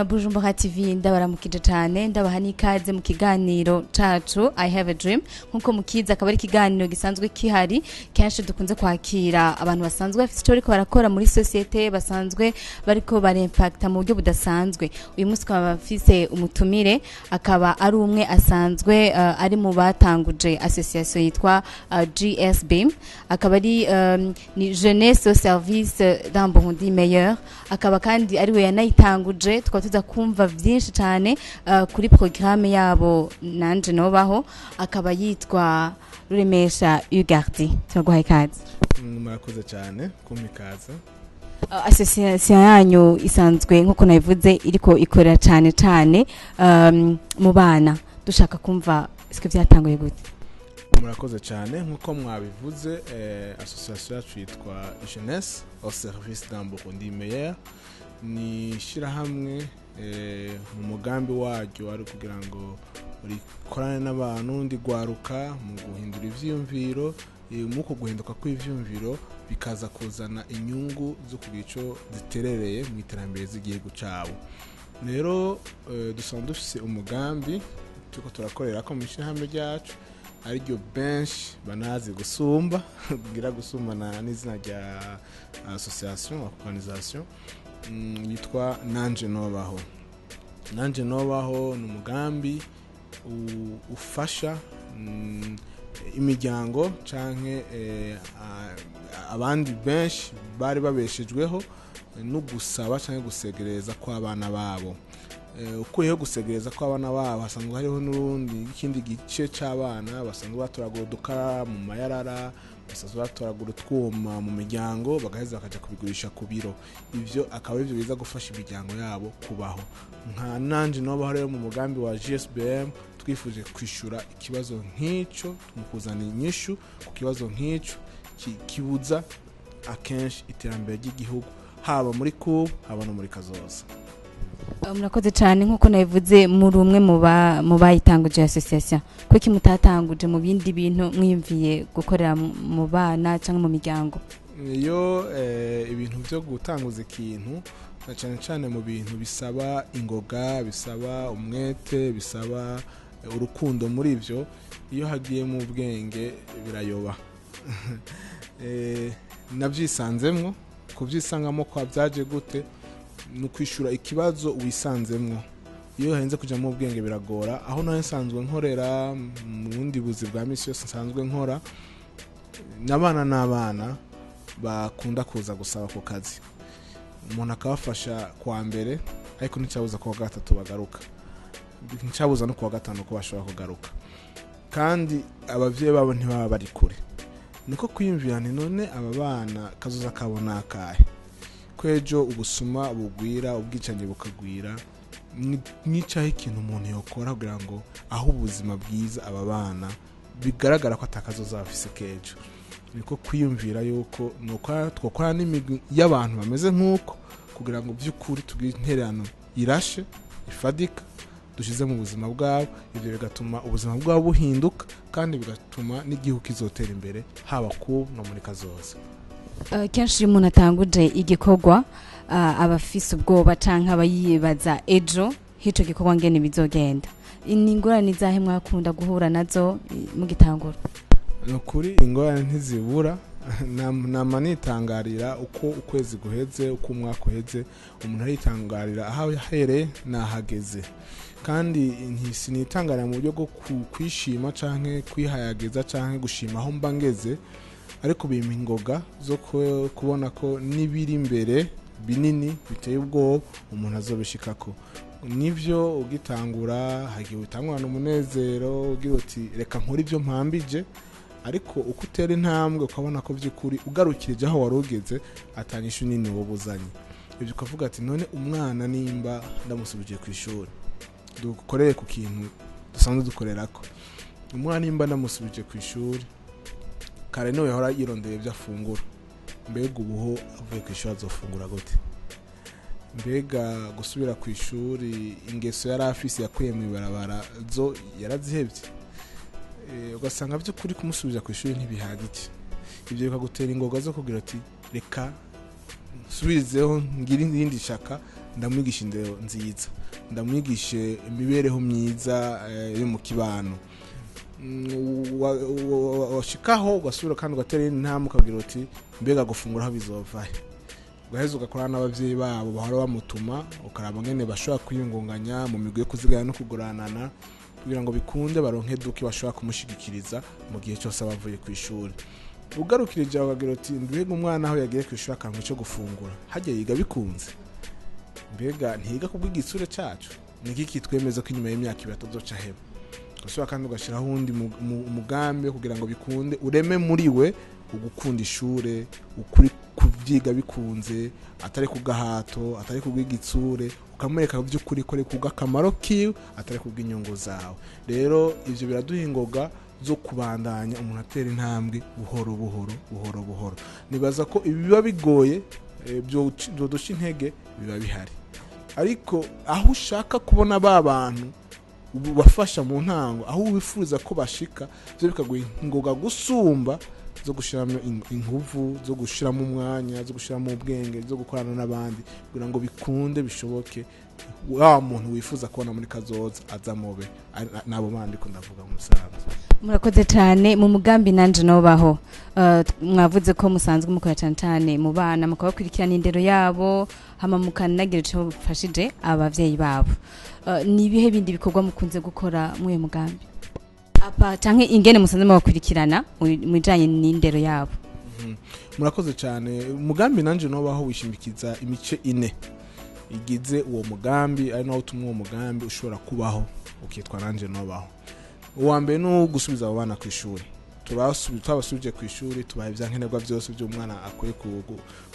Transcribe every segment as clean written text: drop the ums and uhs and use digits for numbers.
Bujumbura TV, ndabaramukije cyane, ndabaha n'ikaze mu kiganiro cacu I Have a Dream. Nkuko mukiza, akaba ari ikiganiro gisanzwe kihari kenshi, dukunze kwakira abantu basanzwe bafite icyo bariko barakora muri société, basanzwe bariko barempacta mu buryo budasanzwe. Uyu munsi tukaba bafise umutumire, akaba ari umwe asanzwe ari mu batanguje association yitwa GSB, akaba ari ni Jeunesse au service d'un Burundi meilleur, akaba kandi ari we yanayitanguje. Tukaba tuza kumva byinshi cyane kuri programme yabo Nanje Nobaho. Akaba yitwa Ruremesha Ugardi. Turaguhaye ikaze. Murakoze cyane kumpa ikaze. Association yanyu isanzwe, nkuko nabivuze, iriko ikorera cyane cyane mu bana. Dushaka kumva siko byatanguye gute? Murakoze cyane. Nk'uko mwabivuze, association yacu yitwa Jeunesse au service d'un Burundi meilleur. Ni ishyirahamwe mu mugambi waryo ari kugira ngo rikorane n'abantu n'urundi rwaruka mu guhindura ivyiyumviro. Muri uko guhinduka kw'ivyiyumviro bikaza kuzana inyungu zo kugira ico ziterereye mu iterambere z'igihugu cabo. Rero dusanzwe dufise umugambi turiko turakorera ko mu ishyirahamwe ryacu, ariryo benshi banazi gusumba, kugira gusumbana n'izina rya association, organisation yitwa Nanje Nobaho. Nanje Nobaho ni umugambi ufasha imiryango canke abandi benshi bari babeshejweho no gusaba canke gusegereza kw'abana babo. Ukuyeho gusegereza kw'abana babo, hasanzwe hariho n'urundi ikindi gice c'abana basanzwe batoragura udukara mu mayarara, basanzwe batoragura utwuma mu miryango, bagaheza bakaja kubigurisha ku biro. Ivyo akaba arivyo biza gufasha imiryango yabo kubaho. Nka Nanje Nobaho rero, mu mugambi wa GSBM, twifuje kwishura ikibazo nk'ico mu kuzana inyishu ku kibazo nk'ico kibuza akenshi iterambere ry'igihugu, haba muri kubu, haba no muri kazoza. Murakoze cyane. Nk'uko nabivuze, muri umwe mu bayitanguje association. Kuki mutatanguje mu bindi bintu, mwiyumviye gukorera mu bana cyangwa mu miryango? Iyo ibintu byo gutanguza ikintu, na cyane cyane mu bintu bisaba ingoga, bisaba umwete, bisaba urukundo, muri ibyo iyo hagiyemo ubwenge birayoba. Nabyisanzemwo. Kubyisangamo kwa byaje gute? Ni ukwishyura ikibazo wisanzemwo. Iyo hahenze kujyamo ubwenge biragora. Aho nawe nsanzwe nkorera mu bundi buzi bwa misi yose nsanzwe nkora n'abana, n'abana bakunda kuza gusaba ku kazi, umuntu akabafasha kuwa mbere, ariko nticyabuza kuwa gatatu bagaruka, nticyabuza no kuwa gatanu ko bashobora kugaruka, kandi ababyeyi babo ntibaba bari kure. Niko kwiyumvira nti: none aba bana kazoza kabo ni akahe, ko ejo ubusuma bugwira, ubwicanyi bukagwira? Nicaho ikintu umuntu yokora kugira ngo aho ubuzima bwiza aba bana bigaragara ko atakazoza bafise k'ejo. Niko kwiyumvira yuko nuko twakora n'imigwi y'abantu bameze nk'uko, kugira ngo by'ukuri tugire intererano irashe, ifadika, dushyize mu buzima bwabo. Ibyo bigatuma ubuzima bwabo buhinduka, kandi bigatuma n'igihugu kizotera imbere, haba ku no muri kazoza. Kenshi iyo umuntu atanguje igikorwa, aba afise ubwoba canke aba yibaza ejo h'ico gikorwa ngene bizogenda. Ni ingorane izahe mwakunda guhura nazo mugitangura? Ni ukuri ingorane ntizibura. Nama nitangarira uko ukwezi guheze, uko umwaka uheze, umuntu aritangarira aho ahereye n'ahageze. Kandi sinitangarira mu buryo bwo kwishima canke kwihayagiza canke gushima aho mba ngeze, ariko bimpa ingoga zo kubona ko n'ibiri imbere binini biteye ubwoba umuntu azobishikako. Nivyo, ugitangura hagiye utangurana umunezero, ugira uti: "Reka nkore ibyo mpambije." Ariko uko utera intambwe ukabona ko by'ukuri ugarukirije aho wari ugeze, atanyishu nini wowe uzanye. Ibyo ukavuga ati: "None umwana nimba ndamusubije ku ishuri," dukorere ku kintu dusanzwe dukorerako, umwana nimba ndamusubije ku ishuri, kare niwe yahora yirondeye ibyo afungura, mbega ubuho avuye ku ishuri azofungura gute? Mbega gusubira ku ishuri, ingeso yari afise yakuye mu ibarabara zo yarazihebye? Ugasanga by'ukuri kumusubiza ku ishuri ntibihagije. Ibyo bikagutera ingoga zo kugira ati: "Reka nsubizeho, ngire irindi shaka Ndamwigisha indero nziza, ndamwigishe imibereho myiza yo mu kibano. Washikaho ugasubira kandi ugatera iyindi intambwe, ukagira uti: "Mbega gufungura aho bizovahe?" Ugaheza ugakorana n'abavyeyi babo bahora bamutuma, ukaraba ngene bashobora kwiyungunganya mu migwi yo kuziganya no kuguranana, kugira ngo bikunde baronke duke bashobora kumushigikiriza mu gihe cyose aba avuye ku ishuri. Ugarukirije aho, ukagira uti: "Mbega umwana aho yagiye ku ishuri akanka ico gufungura, harya yiga bikunze? Mbega ntiyiga kubw'igitsure cacu? Niki kitwemeza ko inyuma y'imyaka 2 atazoca aheba?" Ugasubira kandi ugashyiraho uwundi umugambi wo kugira ngo bikunde ureme muri we ugukunda ishure, ukuri kubyiga bikunze, atari ku gahato, atari ku bw'igitsure, ukamwereka by'ukuri ko ari kubw'akamaro kiwe, atari kubw'inyungu zawe. Rero ivyo biraduha ingoga zo kubandanya umuntu atera intambwe buhoro buhoro, buhoro buhoro. Nibaza ko ibi biba bigoye, byodusha intege, biba bihari, ariko aho ushaka kubona ba bantu ubafasha mu ntango, aho wifuza ko bashika, byo bikaguha ingoga gusumba zo gushiramo inguvu, zo gushiramo umwanya, zo gushiramo ubwenge, zo gukorana n'abandi, kugira ngo bikunde bishoboke wa muntu wifuza kubona muri kazoza aza mube nabo bandi ko ndavuga mu musanzu. Murakoze cyane. Mu mugambi Nanje Nobaho, mwavuze ko musanzwe mukora cyane cyane mu bana, mukabakurikirana indero yabo, hama mukanagira icyo mufashije abavyeyi babo. Ni ibihe bindi bikorwa mukunze gukora muri uyu mugambi apa, canke ingene musanzwe mubakurikirana mu bijanye n'indero yabo? Murakoze cyane. Umugambi Nanje Nobaho wishimikiza imice ine igize uwo mugambi, ari nawo utuma uwo mugambi ushobora kubaho ukitwa Nanje Nobaho. Uwa mbere ni uwo gusubiza abo bana ku ishuri. Twabasubije ku ishuri, tubaha ibyankenerwa byose by'umwana akwiye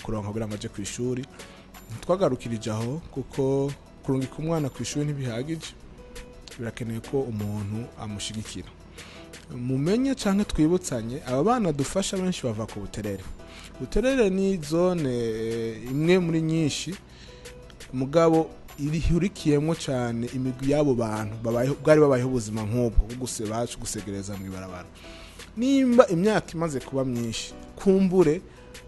kuronka kugira ngo aje ku ishuri. Twagarukirije aho, kuko kurungika umwana ku ishuri ntibihagije, birakenewe ko umuntu amushigikira. Mumenye canke twibutsanye, aba bana dufasha benshi bava ku Buterere. Buterere ni zone imwe muri nyinshi, mugabo irihurikiyemo cyane imigwi y'abo bantu bwari babayeho ubuzima nk'ubwo bwo guseba, gusegereza mu ibarabara. Nimba imyaka imaze kuba myinshi, kumbure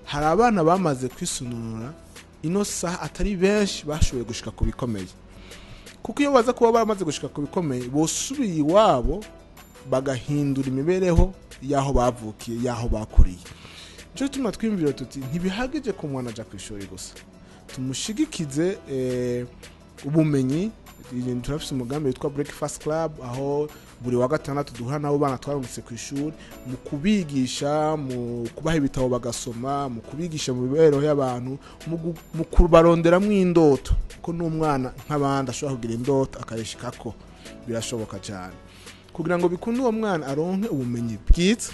hari abana bamaze kwisununura ino saha, atari benshi bashoboye gushika ku bikomeye, kuko iyo baza kuba bamaze gushika ku bikomeye, bosubiye iwabo bagahindura imibereho y'aho bavukiye, y'aho bakuriye. Nicyo gituma twiyumvira tuti: "Ntibihagije ko umwana aja ku ishuri gusa, tumushigikize ubumenyi." Turafise umugambi witwa Breakfast Club, aho buri wa gatandatu duhura n'abo bana twarungitse ku ishuri, mu kubigisha, mu kubaha ibitabo bagasoma, mu kubigisha mu mibereho y'abantu, mu kubaronderamwo indoto, ko n'umwana nk'abandi ashobora kugira indoto akayishikako, birashoboka cyane. Kugira ngo bikunde uwo mwana aronke ubumenyi bwiza,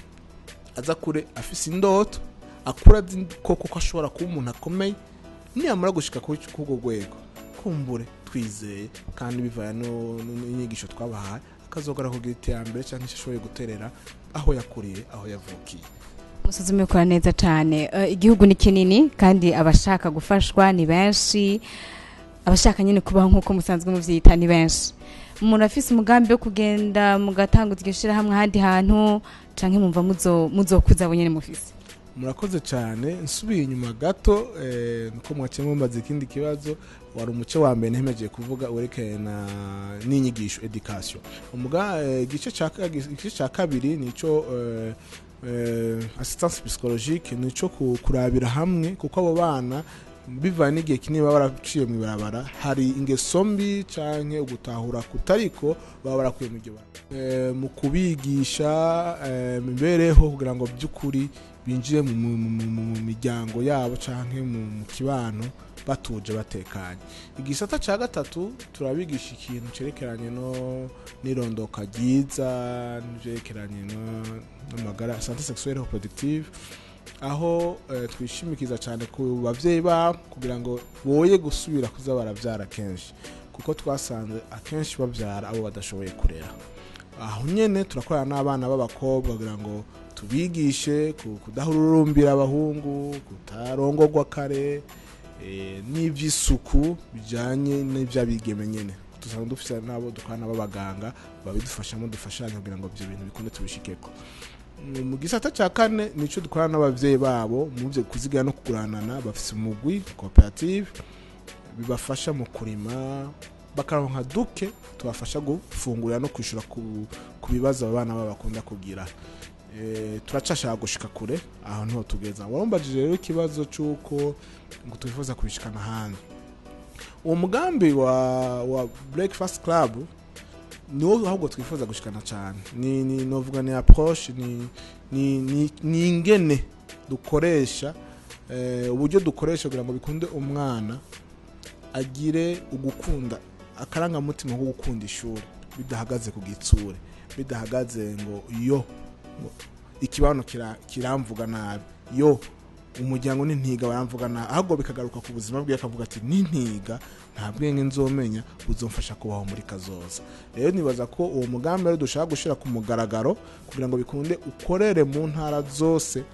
aza kure afise indoto, akura azi koko ko ashobora kuba umuntu akomeye. Niyamara gushika kuri urwo rwego, kumbure twizeye kandi bivanye n'inyigisho twabahaye, akazogera kugira iterambere cyangwa icyo ashoboye guterera aho yakuriye, aho yavukiye. Musuzume mukora neza cyane. Igihugu ni kinini kandi abashaka gufashwa ni benshi, abashaka nyine kubaho nk'uko musanzwe muvyita ni benshi. Umuntu afise umugambi wo kugenda mugatanguza iryo shirahamwe ahandi hantu, canke mumva muzokuza abo nyene mufise? Murakoze cyane. Nsubiye inyuma gato, nuko mwaciye mumbaza ikindi kibazo, wari umuce wa mbere ntemeje kuvuga werekeye na n'inyigisho, education. Igice ca kabiri nico assistance psychologique, nico kurabira hamwe, kuko abo bana bivanye n'igihe kinini baba baraciye mu ibarabara, hari ingeso mbi canke ugutahura kutariko baba barakuye mu iryo barabara. Mu kubigisha imibereho kugira ngo by'ukuri binjire mu miryango yabo canke mu kibano batuje, batekanye. Igisata ca gatatu, turabigisha ikintu cerekeranye no n'irondoka ryiza n'ivyerekeranye n'amagara, santé sexuelle reproductive, aho twishimikiza cyane ku bavyeyi babo kugira ngo boye gusubira kuza baravyara kenshi, kuko twasanze akenshi bavyara abo badashoboye kurera. Aho nyene turakorana n'abana b'abakobwa kugira ngo tubigishe kudahururumbira abahungu, kutarongorwa kare, n'ivy'isuku bijanye n'ivy'abigeme nyene. Dusanzwe dufise n'abo dukorana b'abaganga babidufashamo, dufashanya kugira ngo ivyo bintu bikunde tubishikeko. Mu gisata ca kane nico dukorana n'abavyeyi babo mu vyo kuzigama no kuguranana. Bafise umugwi, koperative. Bibafasha mu kurima, bakaronka duke tubafasha gufungurira no kwishura ku bibazo abana babo bakunda kugira. Turacashaka gushika kure, aho niho tugeza. Warumbajije rero ikibazo c'uko ngo twifuza kubishikana ahandi. Uwo mugambi wa Breakfast Club niwo ahubwo twifuza gushikana cyane. Ni novuga ni approche, ni ingene dukoresha, uburyo dukoresha kugira ngo bikunde umwana agire ugukunda, akarangamutima ko gukunda ishuri, bidahagaze ku gitsure, bidahagaze ngo yo ngo ikibano kiramvuga nabi, yo umuryango n'intiga baramvuga nabi, ahubwo bikagaruka ku buzima bwe, akavuga ati n'intiga nta bwenge nzomenya buzomfasha kubaho muri kazoza. Rero nibaza ko uwo mugambi rero dushaka gushira ku mugaragaro kugira ngo bikunde ukorere mu ntara zose.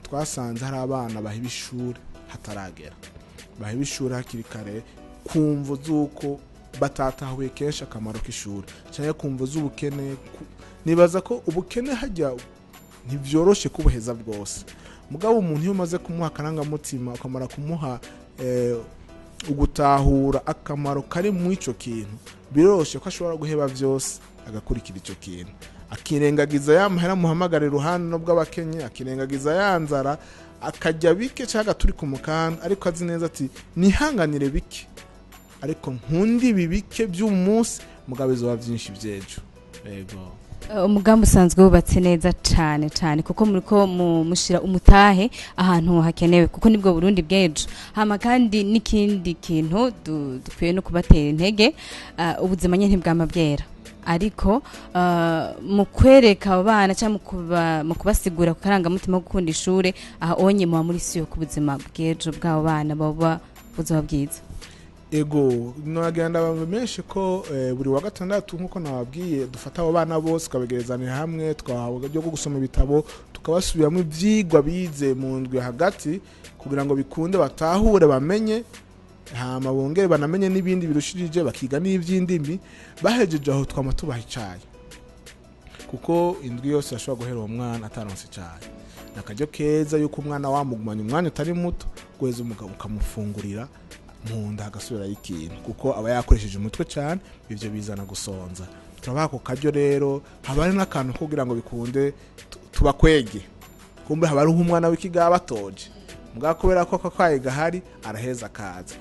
Twasanze hari abana bahiba ishuri hataragera, bahiba ishuri hakiri kare ku mvo z'uko batatahuye kenshi akamaro k'ishuri, cyangwa ku mvo z'ubukene. Nibaza ko ubukene hajya ntibyoroshe kubuheza bwose, mugabo umuntu iyo umaze kumuha akarangamutima, ukamara kumuha ugutahura akamaro kari mu ico kintu, biroroshe ko ashobora guheba byose agakurikira ico kintu, akirengagiza ya mahera muhamagara iruhande nubwo abakenye, akirengagiza ya nzara, akajya bike cyangwa turi ku mukanda, ariko azi neza ati nihanganire bike, ariko nkundi ibi bike by'umunsi, mugabo bizoba byinshi by'ejo. Yego. Umugambi usanzwe wubatse neza cane cane, kuko muriko mushira umutahe ahantu hakenewe, kuko nibwo Burundi bw'ejo. Hama kandi n'ikindi kintu dukwiye no kubatera intege, ubuzima nyene ntibwama bwera, ariko mu kwereka abo bana cyangwa mu kubasigura ku karangamutima ko gukunda ishure, aha onye muba muri siyo ku buzima bw'ejo bw'abo bana baba buzaba bwiza. Ego, nagenda bamenyeshe ko buri wa gatandatu nkuko nababwiye dufata abo bana bose tukabegerezanira hamwe, tukabaha uburyo bwo gusoma ibitabo, tukabasubiramo ivyigwa bize mu ndwi hagati kugira ngo bikunde batahure bamenye, hama bongere banamenye n'ibindi birushirije, bakiga n'ivy'indimi. Bahejeje aho twama tubaha icayi, kuko indwi yose ashobora guhera uwo mwana ataronse icayi. Ni akaryo keza yuko umwana wamugumanya umwanya utari muto, guheza umugabo ukamufungurira mu nda hagasubirayo ikintu, kuko aba yakoresheje umutwe cyane, ivyo bizana gusonza. Turabaha ako karyo rero, haba hari n'akantu kugira ngo bikunde tubakwege, kumbe haba hariho umwana w'ikigaba atoje, mugabo kubera ko ako kayi gahari araheza akaza.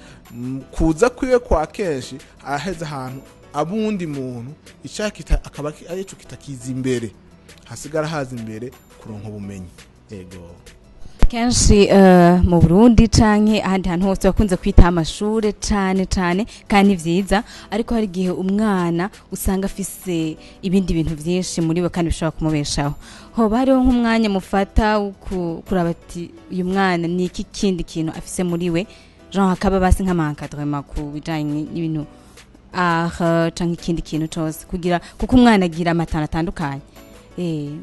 Kuza kwiwe kwa kenshi araheza ahantu abundi muntu icyaha akaba arico kitakiza imbere, hasigara haza imbere kuronka ubumenyi. Yego. Kenshi mu Burundi canke ahandi hantu hose bakunze kwita amashure cane cane, kandi vyiza, ariko hari igihe umwana usanga afise ibindi bintu vyinshi muri we kandi bishobora kumubeshaho. Hoba hariho nk'umwanya mufata wo kuraba ati uyu mwana ni iki kindi kintu afise muri we, genre hakaba basi nk'ama-encadrement ku bijanye n'ibintu art canke ikindi kintu cose, kugira kuko umwana agira amatara atandukanye.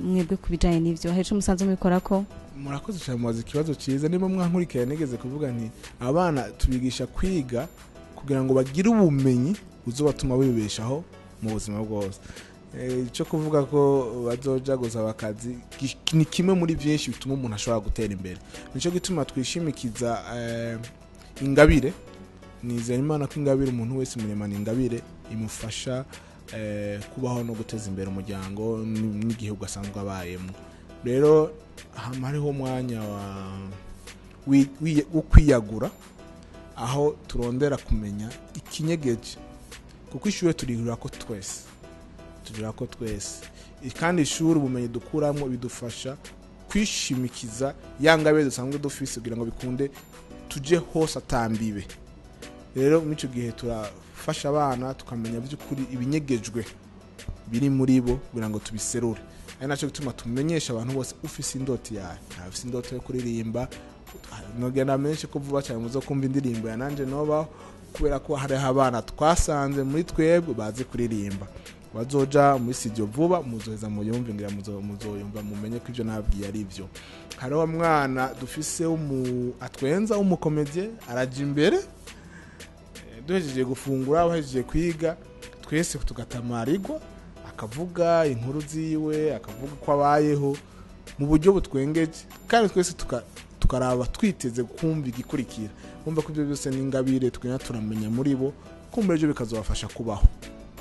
Mwebwe ku bijanye n'ivyo hari ico musanzwe mubikorako? Murakoze cyane, mubaza ikibazo cyiza. Niba mwankurikiye nigeze kuvuga nti abana tubigisha kwiga kugira ngo bagire ubumenyi buzobatuma bibeshaho mu buzima bwose. Icyo kuvuga ko bazoja gusaba akazi ni kimwe muri byinshi bituma umuntu ashobora gutera imbere. Nico gituma twishimikiza ingabire. Nizera Imana ko ingabire umuntu wese muremana ingabire imufasha kubaho no guteza imbere umuryango n'igihugu asanzwe abayemo. Rero hama hariho umwanya wo kwiyagura, aho turondera kumenya ikinyegeje, kuko ishure turihurira ko twese, turihurira ko twese, kandi ishuri ubumenyi dukuramo bidufasha kwishimikiza ya ngabire dusanzwe dufise kugira ngo bikunde tuje hose atambibe. Rero muri ico gihe turafasha abana tukamenya by'ukuri ibinyegejwe biri muri bo kugira ngo tubiserure. Ari naco gituma tumenyesha abantu bose ufise indoti yawe, ufise indoto yo kuririmba, nogenda menshi ko vuba cyane muzo kumva indirimbo ya nanje nobaho, kubera ko hariho abana twasanze muri twebwe bazi kuririmba, bazoja muri studio vuba, muzoheza muyumve, ngira muzoyumva mumenye ko ivyo nabwiye ari byo. Hariho umwana dufise atwenza w'umukomedie, araja imbere, duhejeje gufungura, bahejeje kwiga, twese tugatamarirwa, akavuga inkuru ziwe, akavuga uko abayeho mu buryo butwengeje, kandi twese Tukaraba twiteze kumva igikurikira. Bumva ko ibyo byose ni ingabire tugenda turamenya muri bo, kumva ejo bikazobafasha kubaho.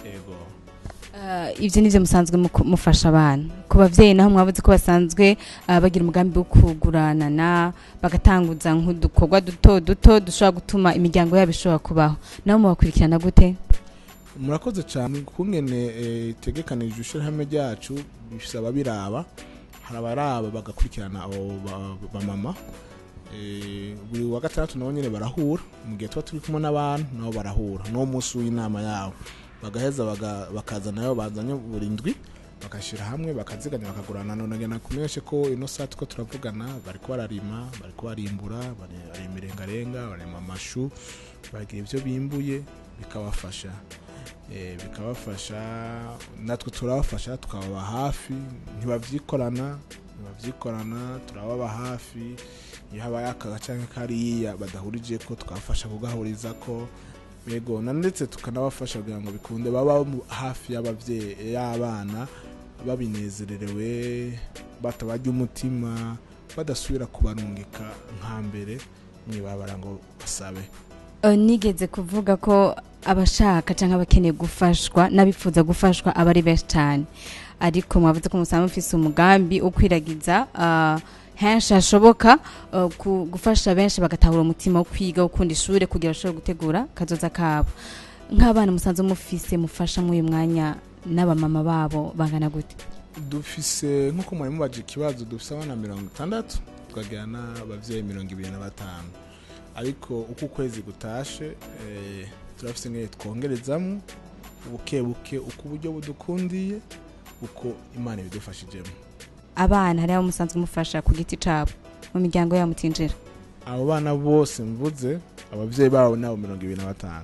Ego. Ibyo nivyo musanzwe mufasha abana. Ku bavyeyi naho mwabuze ko basanzwe bagira umugambi wo kuguranana, bagatanguza nk'udukorwa duto duto dushobora gutuma imiryango yabo ishobora kubaho. Nabo mubakurikirana gute? Murakoze cyane. Kungene itegekanijwe ishirahamwe ryacu, bisaba biraba, hari abaraba bagakurikirana abo bamama. Buri wa gatandatu nabo nyene barahura. Mu gihe tuba turi kumwe n'abantu, nabo barahura n'uwo munsi w'inama yabo, bagaheza bakaza nayo bazanye buri ndwi, bagashyira hamwe, bakaziganya, bakagurana. None ngena kumenyeshe ko ino saa tuko turavugana bariko bararima, bariko barimbura, barima irengarenga, barima amashu, bagira ibyo bimbuye bikabafasha. Bikabafasha, natwe turabafasha, tukababa hafi. Ntibavyikorana, turababa hafi. Iyo habaye akaga canke kariya badahurije ko, tukabafasha kugahuriza ko. Yego, na ndetse tukanabafasha kugira ngo bikunde baba hafi y'abavyeyi y'abana, babinezererewe, batabarya umutima, badasubira kubarungika nka mbere mwibabara ngo basabe. Nigeze kuvuga ko abashaka canke abakeneye gufashwa n'abifuza gufashwa aba ari benshi cyane, ariko mwavuze ko musanzwe mufise umugambi wo kwiragiza henshi hashoboka, gufasha benshi bagatahura umutima wo kwiga, wo gukunda ishure, kugira bashobore gutegura kazoza kabo. Nk'abana musanzwe mufise mufasha muri uyu mwanya n'abamama babo bangana gute? Dufise, nk'uko mwari mubaje ikibazo, dufise abana 60, tukagira n'abavyeyi 25. Ariko uko ukwezi gutashe, turafise ngene twongerezamwo buke buke, uko uburyo budukundiye, uko Imana ibidufashijemo. Abana hari abo musanzwe mufasha ku giti cabo, mu miryango yabo mutinjira? Abo bana bose mvuze, abavyeyi babo nabo 25.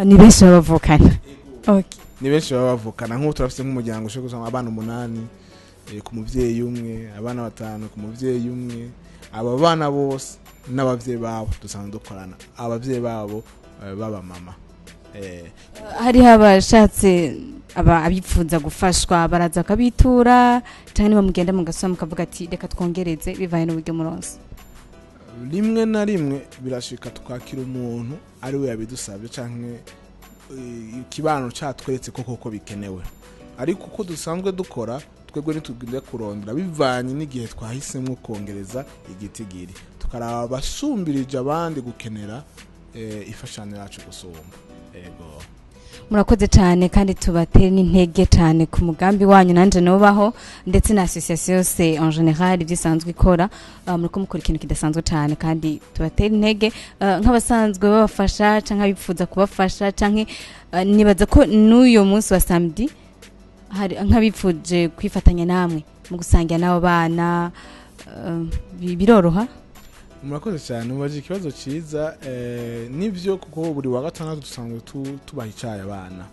Ni benshi babavukana, okay. Ni benshi baba bavukana. Nk'ubu turafise nk'umuryango ushobora gusanga abana 8 ku muvyeyi umwe, abana 5 ku muvyeyi umwe. Aba bana bose n'abavyeyi babo dusanzwe dukorana, abavyeyi babo baba mama. Hariho abashatse, aba abifuza gufashwa, baraza bakabitura, cyangwa niba mugenda mugasoma mukavuga ati reka twongereze, bivanye n'uburyo muronse? Rimwe na rimwe birashika twakira umuntu ari we yabidusabye, canke ikibano catweretse ko koko bikenewe. Ariko uko dusanzwe dukora twebwe, ntitugende kurondera, bivanye n'igihe twahisemo kongereza igitigiri, tukaraba abasumbirije abandi gukenera ifashanyo yacu gusumba. Ego. Murakoze cyane, kandi tubatere n'intege cyane ku mugambi wanyu. Nanje nubaho, ndetse na association yose en général ibyo isanzwe ikora. Muriko mukora ikintu kidasanzwe cyane, kandi tubatere intege nk'abasanzwe babafasha canke abifuza kubafasha, canke nibaza ko n'uyo munsi wa samedi hari nk'abifuje kwifatanya namwe mu gusangira n'abo bana, biroroha? Murakoze cyane, mubaje ikibazo cyiza. Nivyo, kuko buri wa gatandatu dusanzwe tubaha icayi abana.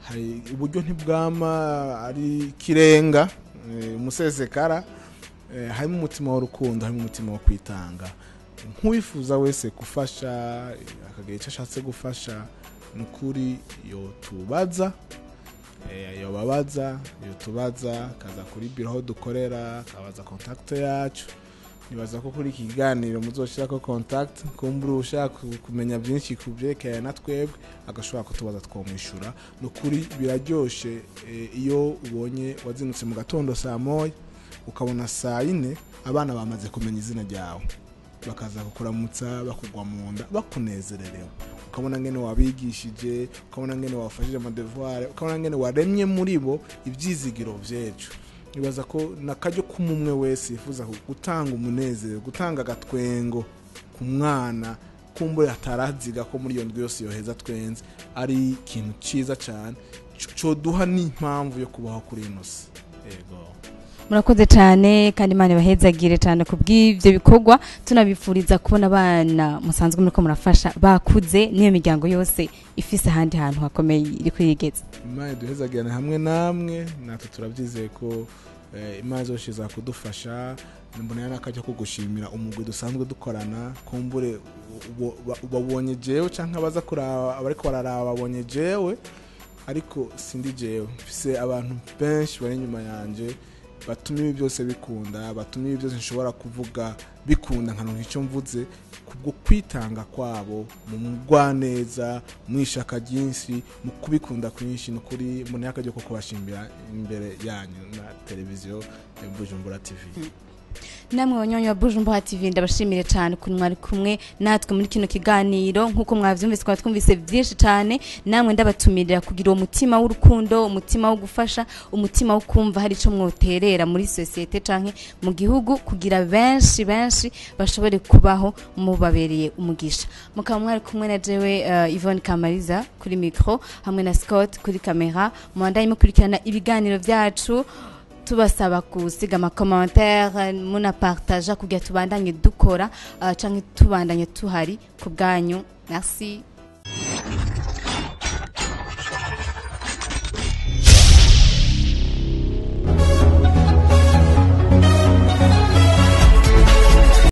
Hari uburyo ntibwama ari ikirenga, umusesekara. Harimo umutima w'urukundo, harimo umutima wo kwitanga. Nk'uwifuza wese gufasha, akagira icyo ashatse gufasha, ni ukuri yotubaza, yobabaza, yotubaza, akaza kuri biro aho dukorera, akabaza contact yacu. Nibaza ko kuri iki kiganiro muzoshirako contact, kumbura ushaka kumenya byinshi ku byerekeye na twebwe agashobora kutubaza, twomwishura. Ni ukuri biraryoshe iyo ubonye wazindutse mu gatondo saa 1, ukabona saa 4 abana bamaze kumenya izina ryawe, bakaza kukuramutsa, bakugwa mu nda, bakunezererewe, ukabona ngene wabigishije, ukabona ngene wabafashije ama devoirs, ukabona ngene waremye muri bo ibyizigiro vy'ejo. Nibaza ko nakaryo k'umumwe wese yifuza gutanga umunezero, gutanga agatwengo ku mwana kumbure ataraziga ko muri iyo ndwi yose yoheza twenze, ari ikintu ciza cyane coduha n'impamvu yo kubaho kuri ino si. Yego. Murakoze cyane, kandi Imana ibahezagire cyane ku bw'ibyo bikorwa. Tunabifuriza kubona abana musanzwe muriko murafasha bakuze, n'iyo miryango yose ifise ahandi hantu hakomeye iri kwigeza. Imana iduhezagirane hamwe namwe. Natwe turabyizeye ko Imana izoshiza kudufasha. Mbona n'akajya ko gushimira umugwi dusanzwe dukorana. Kumbure babonye jewe, canke abaza kuraba, abariko bararaba babonye jewe, ariko sindi jewe, mfise abantu benshi bari inyuma yanje. Batuma ibi byose bikunda, batuma ibi byose nshobora kuvuga bikunda, nkaronka icyo mvuze kubwo kwitanga kwabo mu mugwaneza, mu ishaka ryinshi, mu kubikunda kwinshi. Ni ukuri mbona akaryo ko kubashimira imbere yanyu na televiziyo ya Bujumbura TV. Namwe banywanyi wa Bujumbura TV, ndabashimire cyane ukuntu mwari kumwe natwe muri kino kiganiro. Nk'uko mwavyumvise, twaba twumvise byinshi cyane. Namwe ndabatumirira kugira uwo mutima w'urukundo, umutima wo gufasha, umutima wo kumva hari ico mwoterera muri société canke mu gihugu, kugira benshi benshi bashobore kubaho mubabereye umugisha. Mukaba mwari kumwe na jewe Yvonne Kamariza kuri micro hamwe na Scott kuri kamera. Mubandanye mukurikirana ibiganiro byacu, tubasaba gusiga ama commentaires, munapartaja kugira tubandanye dukora canke tubandanye tuhari ku bwanyu. Merci.